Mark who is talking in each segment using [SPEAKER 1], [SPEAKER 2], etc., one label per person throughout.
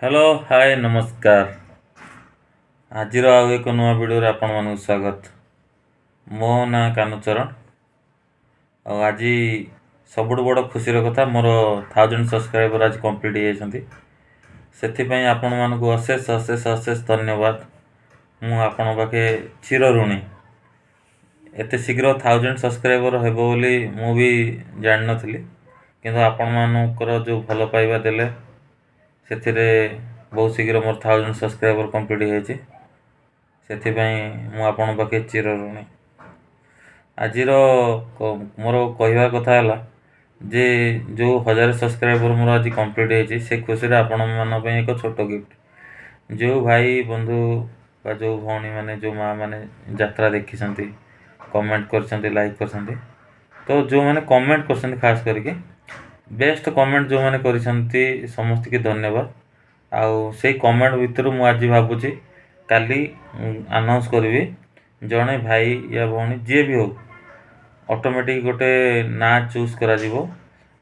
[SPEAKER 1] Hello, ହାଏ, ନମସ୍କାର। ଆଜିର ଆଉ ଏକ ନୂଆ ଭିଡ଼ିଓରେ ଆପଣମାନଙ୍କୁ ସ୍ୱାଗତ। ମୋ ନାଁ କାହ୍ନୁଚରଣ ଆଉ ଆଜି ସବୁଠୁ ବଡ଼ ଖୁସିର କଥା, ମୋର 1000 ସବସ୍କ୍ରାଇବର ଆଜି କମ୍ପ୍ଲିଟ୍ ହେଇଯାଇଛନ୍ତି। ସେଥିପାଇଁ ଆପଣମାନଙ୍କୁ ଅଶେଷ ଅଶେଷ ଅଶେଷ ଧନ୍ୟବାଦ। ମୁଁ ଆପଣଙ୍କ ପାଖେ ଚିରଋଣୀ। ଏତେ ଶୀଘ୍ର 1000 ସବସ୍କ୍ରାଇବର ହେବ ବୋଲି ମୁଁ ବି ଜାଣିନଥିଲି, କିନ୍ତୁ ଆପଣମାନଙ୍କର ଯେଉଁ ଭଲ ପାଇବା ଦେଲେ, ସେଥିରେ ବହୁତ ଶୀଘ୍ର ମୋର 1000 ସବସ୍କ୍ରାଇବର କମ୍ପ୍ଲିଟ୍ ହେଇଯାଇଛି। ସେଥିପାଇଁ ମୁଁ ଆପଣଙ୍କ ପାଖେ ଚିରଋଣୀ। ଆଜିର ମୋର କହିବା କଥା ହେଲା ଯେ ଯେଉଁ 1000 ସବସ୍କ୍ରାଇବର ମୋର ଆଜି କମ୍ପ୍ଲିଟ୍ ହେଇଛି, ସେ ଖୁସିରେ ଆପଣମାନଙ୍କ ପାଇଁ ଏକ ଛୋଟ ଗିଫ୍ଟ। ଯେଉଁ ଭାଇ ବନ୍ଧୁ ବା ଯେଉଁ ଭଉଣୀମାନେ, ଯେଉଁ ମା ମାନେ ଯାତ୍ରା ଦେଖିଛନ୍ତି, କମେଣ୍ଟ କରିଛନ୍ତି, ଲାଇକ୍ କରିଛନ୍ତି, ତ ଯେଉଁମାନେ କମେଣ୍ଟ କରିଛନ୍ତି, ଖାସ୍ କରିକି ବେଷ୍ଟ କମେଣ୍ଟ ଯେଉଁମାନେ କରିଛନ୍ତି, ସମସ୍ତଙ୍କୁ ଧନ୍ୟବାଦ। ଆଉ ସେଇ କମେଣ୍ଟ ଭିତରୁ ମୁଁ ଆଜି ଭାବୁଛି କାଲି ଆନାଉନ୍ସ କରିବି, ଜଣେ ଭାଇ ୟା ଭଉଣୀ ଯିଏ ବି ହଉ, ଅଟୋମେଟିକ୍ ଗୋଟେ ନାଁ ଚୁଜ୍ କରାଯିବ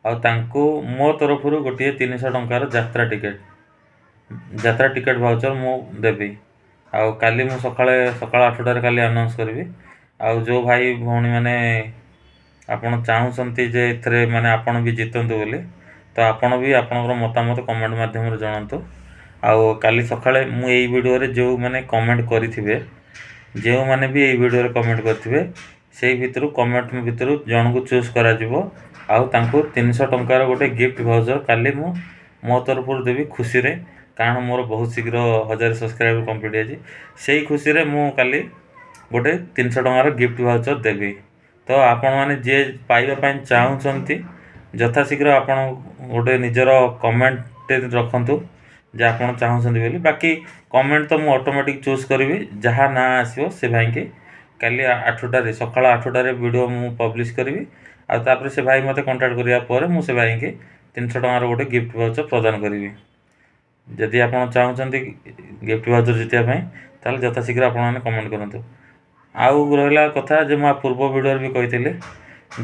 [SPEAKER 1] ଆଉ ତାଙ୍କୁ ମୋ ତରଫରୁ ଗୋଟିଏ 300 ଟଙ୍କାର ଯାତ୍ରା ଟିକେଟ୍ ଭାଉଚର୍ ମୁଁ ଦେବି। ଆଉ କାଲି ମୁଁ ସକାଳେ ସକାଳ 8ଟାରେ କାଲି ଆନାଉନ୍ସ କରିବି। ଆଉ ଯେଉଁ ଭାଇ ଭଉଣୀମାନେ ଆପଣ ଚାହୁଁଛନ୍ତି ଯେ ଏଥିରେ ମାନେ ଆପଣ ବି ଜିତନ୍ତୁ ବୋଲି, ତ ଆପଣ ବି ଆପଣଙ୍କର ମତାମତ କମେଣ୍ଟ ମାଧ୍ୟମରେ ଜଣାନ୍ତୁ। ଆଉ କାଲି ସକାଳେ ମୁଁ ଏଇ ଭିଡ଼ିଓରେ ଯେଉଁମାନେ କମେଣ୍ଟ କରିଥିବେ, ଯେଉଁମାନେ ବି ଏଇ ଭିଡ଼ିଓରେ କମେଣ୍ଟ କରିଥିବେ, ସେଇ ଭିତରୁ କମେଣ୍ଟ ଭିତରୁ ଜଣଙ୍କୁ ଚୁଜ୍ କରାଯିବ ଆଉ ତାଙ୍କୁ 300 ଟଙ୍କାର ଗୋଟେ ଗିଫ୍ଟ ଭାଉଚର୍ କାଲି ମୁଁ ମୋ ତରଫରୁ ଦେବି ଖୁସିରେ। କାରଣ ମୋର ବହୁତ ଶୀଘ୍ର 1000 ସବସ୍କ୍ରାଇବର କମ୍ପ୍ଲିଟ୍ ହେଇଛି, ସେଇ ଖୁସିରେ ମୁଁ କାଲି ଗୋଟେ 300 ଟଙ୍କାର ଗିଫ୍ଟ ଭାଉଚର୍ ଦେବି। ତ ଆପଣମାନେ ଯିଏ ପାଇବା ପାଇଁ ଚାହୁଁଛନ୍ତି, ଯଥାଶୀଘ୍ର ଆପଣ ଗୋଟେ ନିଜର କମେଣ୍ଟଟେ ରଖନ୍ତୁ ଯେ ଆପଣ ଚାହୁଁଛନ୍ତି ବୋଲି। ବାକି କମେଣ୍ଟ ତ ମୁଁ ଅଟୋମେଟିକ୍ ଚୁଜ୍ କରିବି। ଯାହା ନାଁ ଆସିବ, ସେ ଭାଇଙ୍କି କାଲି 8ଟାରେ, ସକାଳ 8ଟାରେ ଭିଡ଼ିଓ ମୁଁ ପବ୍ଲିଶ କରିବି। ଆଉ ତାପରେ ସେ ଭାଇ ମୋତେ କଣ୍ଟାକ୍ଟ କରିବା ପରେ ମୁଁ ସେ ଭାଇଙ୍କି 300 ଟଙ୍କାର ଗୋଟେ ଗିଫ୍ଟ ଭାଉଚର୍ ପ୍ରଦାନ କରିବି। ଯଦି ଆପଣ ଚାହୁଁଛନ୍ତି ଗିଫ୍ଟ ଭାଉଚର୍ ଜିତିବା ପାଇଁ, ତାହେଲେ ଯଥାଶୀଘ୍ର ଆପଣମାନେ କମେଣ୍ଟ କରନ୍ତୁ। ଆଉ ରହିଲା କଥା ଯେ ମୁଁ ଆ ପୂର୍ବ ଭିଡ଼ିଓରେ ବି କହିଥିଲି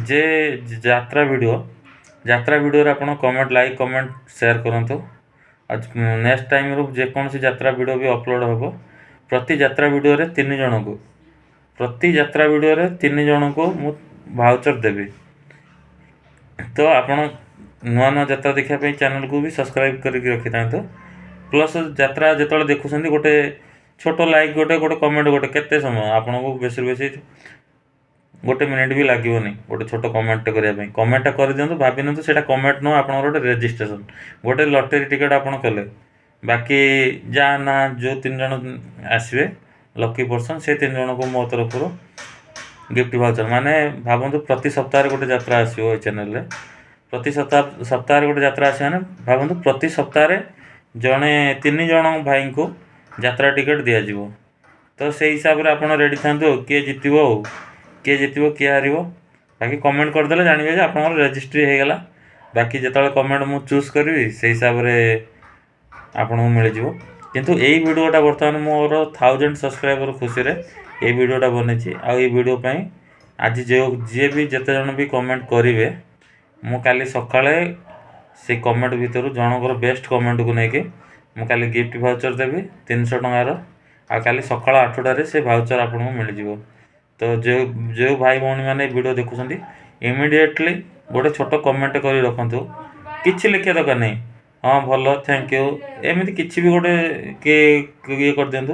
[SPEAKER 1] ଯେ ଯାତ୍ରା ଭିଡ଼ିଓରେ ଆପଣ କମେଣ୍ଟ, ଲାଇକ୍, କମେଣ୍ଟ, ସେୟାର କରନ୍ତୁ। ଆଉ ନେକ୍ସଟ ଟାଇମ୍ରୁ ଯେକୌଣସି ଯାତ୍ରା ଭିଡ଼ିଓ ବି ଅପଲୋଡ଼ ହେବ, ପ୍ରତି ଯାତ୍ରା ଭିଡ଼ିଓରେ ତିନି ଜଣଙ୍କୁ ମୁଁ ଭାଉଚର୍ ଦେବି। ତ ଆପଣ ନୂଆ ନୂଆ ଯାତ୍ରା ଦେଖିବା ପାଇଁ ଚ୍ୟାନେଲକୁ ବି ସବସ୍କ୍ରାଇବ୍ କରିକି ରଖିଥାନ୍ତୁ। ପ୍ଲସ୍ ଯାତ୍ରା ଯେତେବେଳେ ଦେଖୁଛନ୍ତି, ଗୋଟେ ଛୋଟ ଲାଇକ୍ ଗୋଟେ, ଗୋଟେ କମେଣ୍ଟ ଗୋଟେ, କେତେ ସମୟ ଆପଣଙ୍କୁ? ବେଶୀରୁ ବେଶୀ ଗୋଟେ ମିନିଟ୍ ବି ଲାଗିବନି ଗୋଟେ ଛୋଟ କମେଣ୍ଟଟେ କରିବା ପାଇଁ। କମେଣ୍ଟଟା କରିଦିଅନ୍ତୁ। ଭାବି ନିଅନ୍ତୁ ସେଇଟା କମେଣ୍ଟ ନୁହଁ, ଆପଣଙ୍କର ଗୋଟେ ରେଜିଷ୍ଟ୍ରେସନ୍, ଗୋଟେ ଲଟେରୀ ଟିକେଟ୍ ଆପଣ କଲେ। ବାକି ଯାହା ନା ଯେଉଁ ତିନି ଜଣ ଆସିବେ ଲକି ପର୍ସନ୍, ସେ ତିନି ଜଣଙ୍କୁ ମୋ ତରଫରୁ ଗିଫ୍ଟ ଭାଉଚର୍। ମାନେ ଭାବନ୍ତୁ, ପ୍ରତି ସପ୍ତାହରେ ଗୋଟେ ଯାତ୍ରା ଆସିବ ଏ ଚ୍ୟାନେଲରେ। ପ୍ରତି ସପ୍ତାହରେ ଗୋଟେ ଯାତ୍ରା ଆସିବ ମାନେ ଭାବନ୍ତୁ, ପ୍ରତି ସପ୍ତାହରେ ଜଣେ ତିନି ଜଣ ଭାଇଙ୍କୁ ଯାତ୍ରା ଟିକେଟ୍ ଦିଆଯିବ। ତ ସେଇ ହିସାବରେ ଆପଣ ରେଡ଼ି ଥାନ୍ତୁ ଆଉ କିଏ ଜିତିବ, ଆଉ କିଏ ଜିତିବ, କିଏ ହାରିବ, ବାକି କମେଣ୍ଟ କରିଦେଲେ ଜାଣିବେ ଯେ ଆପଣଙ୍କର ରେଜିଷ୍ଟ୍ରି ହେଇଗଲା। ବାକି ଯେତେବେଳେ କମେଣ୍ଟ ମୁଁ ଚୁଜ୍ କରିବି, ସେଇ ହିସାବରେ ଆପଣଙ୍କୁ ମିଳିଯିବ। କିନ୍ତୁ ଏଇ ଭିଡ଼ିଓଟା ବର୍ତ୍ତମାନ ମୋର 1000 ସବସ୍କ୍ରାଇବର ଖୁସିରେ ଏଇ ଭିଡ଼ିଓଟା ବନେଇଛି। ଆଉ ଏଇ ଭିଡ଼ିଓ ପାଇଁ ଆଜି ଯେଉଁ ଯିଏ ବି ଯେତେ ଜଣ ବି କମେଣ୍ଟ କରିବେ, ମୁଁ କାଲି ସକାଳେ ସେ କମେଣ୍ଟ ଭିତରୁ ଜଣଙ୍କର ବେଷ୍ଟ କମେଣ୍ଟକୁ ନେଇକି ମୁଁ କାଲି ଗିଫ୍ଟ ଭାଉଚର୍ ଦେବି 300 ଟଙ୍କାର। ଆଉ କାଲି ସକାଳ 8ଟାରେ ସେ ଭାଉଚର୍ ଆପଣଙ୍କୁ ମିଳିଯିବ। ତ ଯେଉଁ ଯେଉଁ ଭାଇ ଭଉଣୀମାନେ ଏ ଭିଡ଼ିଓ ଦେଖୁଛନ୍ତି, ଇମିଡ଼ିଏଟଲି ଗୋଟେ ଛୋଟ କମେଣ୍ଟ କରି ରଖନ୍ତୁ। କିଛି ଲେଖିବା ଦରକାର ନାହିଁ। ହଁ, ଭଲ, thank you, ଏମିତି କିଛି ବି ଗୋଟେ କିଏ ଇଏ କରିଦିଅନ୍ତୁ,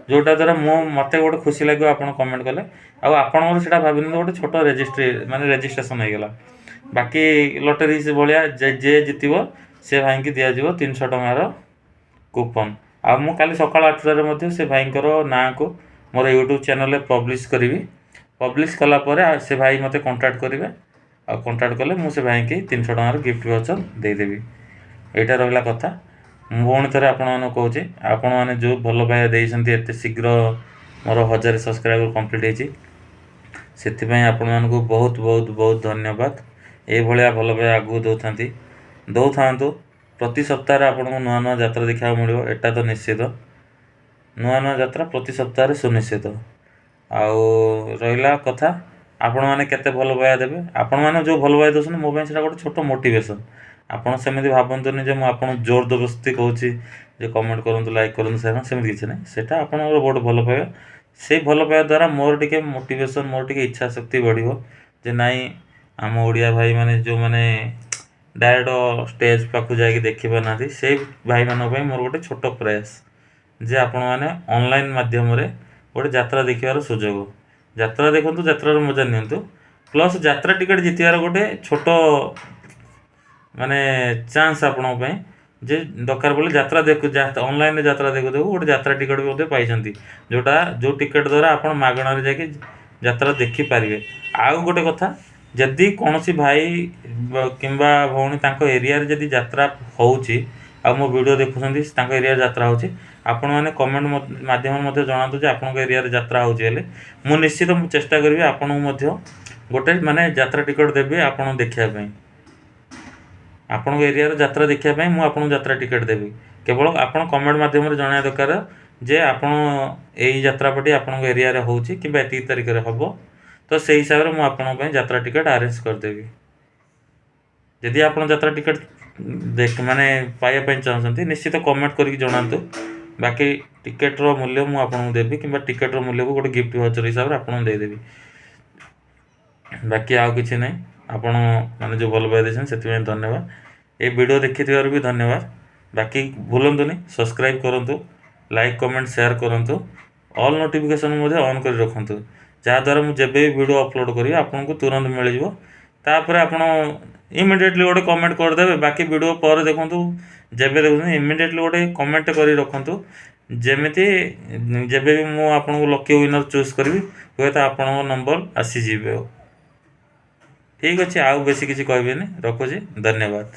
[SPEAKER 1] ଯେଉଁଟା ଦ୍ୱାରା ମୋତେ ଗୋଟେ ଖୁସି ଲାଗିବ ଆପଣ କମେଣ୍ଟ କଲେ। ଆଉ ଆପଣଙ୍କର ସେଇଟା ଭାବି ନିଅନ୍ତୁ ଗୋଟେ ଛୋଟ ରେଜିଷ୍ଟ୍ରି, ମାନେ ରେଜିଷ୍ଟ୍ରେସନ୍ ହେଇଗଲା। ବାକି ଲଟେରୀ ଭଳିଆ ଯିଏ ଜିତିବ, ସେ ଭାଇଙ୍କି ଦିଆଯିବ 300 ଟଙ୍କାର କୁପନ୍। ଆଉ ମୁଁ କାଲି ସକାଳ 8ଟାରେ ମଧ୍ୟ ସେ ଭାଇଙ୍କର ନାଁକୁ ମୋର ୟୁଟ୍ୟୁବ୍ ଚ୍ୟାନେଲରେ ପବ୍ଲିଶ କରିବି। ପବ୍ଲିଶ କଲା ପରେ ଆଉ ସେ ଭାଇ ମୋତେ କଣ୍ଟାକ୍ଟ କରିବେ। ଆଉ କଣ୍ଟାକ୍ଟ କଲେ ମୁଁ ସେ ଭାଇଙ୍କି 300 ଟଙ୍କାର ଗିଫ୍ଟ ଭାଉଚର୍ ଦେଇଦେବି। ଏଇଟା ରହିଲା କଥା। ମୁଁ ପୁଣି ଥରେ ଆପଣମାନଙ୍କୁ କହୁଛି, ଆପଣମାନେ ଯେଉଁ ଭଲ ପାଇବା ଦେଇଛନ୍ତି, ଏତେ ଶୀଘ୍ର ମୋର 1000 ସବସ୍କ୍ରାଇବର କମ୍ପ୍ଲିଟ୍ ହେଇଛି, ସେଥିପାଇଁ ଆପଣମାନଙ୍କୁ ବହୁତ ବହୁତ ବହୁତ ଧନ୍ୟବାଦ। ଏଇଭଳିଆ ଭଲ ପାଇବା ଆଗକୁ ଦଉଥାନ୍ତୁ। ପ୍ରତି ସପ୍ତାହରେ ଆପଣଙ୍କୁ ନୂଆ ନୂଆ ଯାତ୍ରା ଦେଖିବାକୁ ମିଳିବ, ଏଇଟା ତ ନିଶ୍ଚିତ। ନୂଆ ନୂଆ ଯାତ୍ରା ପ୍ରତି ସପ୍ତାହରେ ସୁନିଶ୍ଚିତ। ଆଉ ରହିଲା କଥା ଆପଣମାନେ କେତେ ଭଲ ପାଇବା ଦେବେ। ଆପଣମାନେ ଯେଉଁ ଭଲ ପାଇବା ଦେଉଛନ୍ତି, ମୋ ପାଇଁ ସେଇଟା ଗୋଟେ ଛୋଟ ମୋଟିଭେସନ୍। ଆପଣ ସେମିତି ଭାବନ୍ତୁନି ଯେ ମୁଁ ଆପଣଙ୍କୁ ଜୋର ଜବରଦସ୍ତି କହୁଛି ଯେ କମେଣ୍ଟ କରନ୍ତୁ, ଲାଇକ୍ କରନ୍ତୁ, ସେୟାର, ସେମିତି କିଛି ନାହିଁ। ସେଇଟା ଆପଣଙ୍କର ବହୁତ ଭଲ ପାଇବା। ସେଇ ଭଲ ପାଇବା ଦ୍ୱାରା ମୋର ଟିକେ ମୋଟିଭେସନ୍, ମୋର ଟିକେ ଇଚ୍ଛା ଶକ୍ତି ବଢ଼ିବ ଯେ ନାଇଁ, ଆମ ଓଡ଼ିଆ ଭାଇମାନେ ଯେଉଁମାନେ ଡାଇରେକ୍ଟ ଷ୍ଟେଜ୍ ପାଖକୁ ଯାଇକି ଦେଖିପାରୁନାହାନ୍ତି, ସେଇ ଭାଇମାନଙ୍କ ପାଇଁ ମୋର ଗୋଟେ ଛୋଟ ପ୍ରୟାସ ଯେ ଆପଣମାନେ ଅନଲାଇନ୍ ମାଧ୍ୟମରେ ଗୋଟେ ଯାତ୍ରା ଦେଖିବାର ସୁଯୋଗ, ଯାତ୍ରା ଦେଖନ୍ତୁ, ଯାତ୍ରାର ମଜା ନିଅନ୍ତୁ, ପ୍ଲସ୍ ଯାତ୍ରା ଟିକେଟ୍ ଜିତିବାର ଗୋଟେ ଛୋଟ ମାନେ ଚାନ୍ସ ଆପଣଙ୍କ ପାଇଁ ଯେ ଦରକାର ପଡ଼ିଲେ ଯାତ୍ରା ଦେଖୁ, ଅନଲାଇନ୍ରେ ଯାତ୍ରା ଦେଖୁ ଦେଖୁ ଗୋଟେ ଯାତ୍ରା ଟିକେଟ୍ ବି ମଧ୍ୟ ପାଇଛନ୍ତି, ଯେଉଁ ଟିକେଟ୍ ଦ୍ୱାରା ଆପଣ ମାଗଣାରେ ଯାଇକି ଯାତ୍ରା ଦେଖିପାରିବେ। ଆଉ ଗୋଟେ କଥା, ଯଦି କୌଣସି ଭାଇ କିମ୍ବା ଭଉଣୀ ତାଙ୍କ ଏରିଆରେ ଯଦି ଯାତ୍ରା ହେଉଛି ଆଉ ମୋ ଭିଡ଼ିଓ ଦେଖୁଛନ୍ତି, ତାଙ୍କ ଏରିଆରେ ଯାତ୍ରା ହେଉଛି, ଆପଣମାନେ କମେଣ୍ଟ ମାଧ୍ୟମରେ ମଧ୍ୟ ଜଣାନ୍ତୁ ଯେ ଆପଣଙ୍କ ଏରିଆରେ ଯାତ୍ରା ହେଉଛି ହେଲେ ମୁଁ ନିଶ୍ଚିତ ମୁଁ ଚେଷ୍ଟା କରିବି ଆପଣଙ୍କୁ ମଧ୍ୟ ଗୋଟେ ମାନେ ଯାତ୍ରା ଟିକେଟ୍ ଦେବି ଆପଣ ଦେଖିବା ପାଇଁ। ଆପଣଙ୍କ ଏରିଆର ଯାତ୍ରା ଦେଖିବା ପାଇଁ ମୁଁ ଆପଣଙ୍କୁ ଯାତ୍ରା ଟିକେଟ୍ ଦେବି। କେବଳ ଆପଣ କମେଣ୍ଟ ମାଧ୍ୟମରେ ଜଣାଇବା ଦରକାର ଯେ ଆପଣ ଏଇ ଯାତ୍ରା ପାର୍ଟି ଆପଣଙ୍କ ଏରିଆରେ ହେଉଛି କିମ୍ବା ଏତିକି ତାରିଖରେ ହେବ, ତ ସେଇ ହିସାବରେ ମୁଁ ଆପଣଙ୍କ ପାଇଁ ଯାତ୍ରା ଟିକେଟ୍ ଆରେଞ୍ଜ କରିଦେବି। ଯଦି ଆପଣ ଯାତ୍ରା ଟିକେଟ୍ ଦେଖ ମାନେ ପାଇବା ପାଇଁ ଚାହୁଁଛନ୍ତି, ନିଶ୍ଚିତ କମେଣ୍ଟ କରିକି ଜଣାନ୍ତୁ। ବାକି ଟିକେଟ୍ର ମୂଲ୍ୟ ମୁଁ ଆପଣଙ୍କୁ ଦେବି କିମ୍ବା ଟିକେଟ୍ର ମୂଲ୍ୟକୁ ଗୋଟେ ଗିଫ୍ଟ ଭାଉଚର୍ ହିସାବରେ ଆପଣଙ୍କୁ ଦେଇଦେବି। ବାକି ଆଉ କିଛି ନାହିଁ। ଆପଣ ମାନେ ଯେଉଁ ଭଲ ପାଇବା ଦେଇଛନ୍ତି ସେଥିପାଇଁ ଧନ୍ୟବାଦ। ଏ ଭିଡ଼ିଓ ଦେଖିଥିବାରୁ ବି ଧନ୍ୟବାଦ। ବାକି ଭୁଲନ୍ତୁନି, ସବସ୍କ୍ରାଇବ୍ କରନ୍ତୁ, ଲାଇକ୍, କମେଣ୍ଟ, ସେୟାର କରନ୍ତୁ, ଅଲ୍ ନୋଟିଫିକେସନ୍ ମଧ୍ୟ ଅନ୍ କରି ରଖନ୍ତୁ, ଯାହାଦ୍ୱାରା ମୁଁ ଯେବେ ବି ଭିଡ଼ିଓ ଅପଲୋଡ଼ କରିବି ଆପଣଙ୍କୁ ତୁରନ୍ତ ମିଳିଯିବ। ତାପରେ ଆପଣ ଇମିଡ଼ିଏଟଲି ଗୋଟେ କମେଣ୍ଟ କରିଦେବେ। ବାକି ଭିଡ଼ିଓ ପରେ ଦେଖନ୍ତୁ, ଯେବେ ଦେଖୁଛନ୍ତି ଇମିଡ଼ିଏଟଲି ଗୋଟେ କମେଣ୍ଟ କରି ରଖନ୍ତୁ, ଯେମିତି ଯେବେ ବି ମୁଁ ଆପଣଙ୍କୁ ଲକି ୱିନର୍ ଚୁଜ୍ କରିବି, ହୁଏତ ଆପଣଙ୍କ ନମ୍ବର ଆସିଯିବ। ଠିକ୍ ଅଛି, ଆଉ ବେଶୀ କିଛି କହିବିନି, ରଖୁଛି, ଧନ୍ୟବାଦ।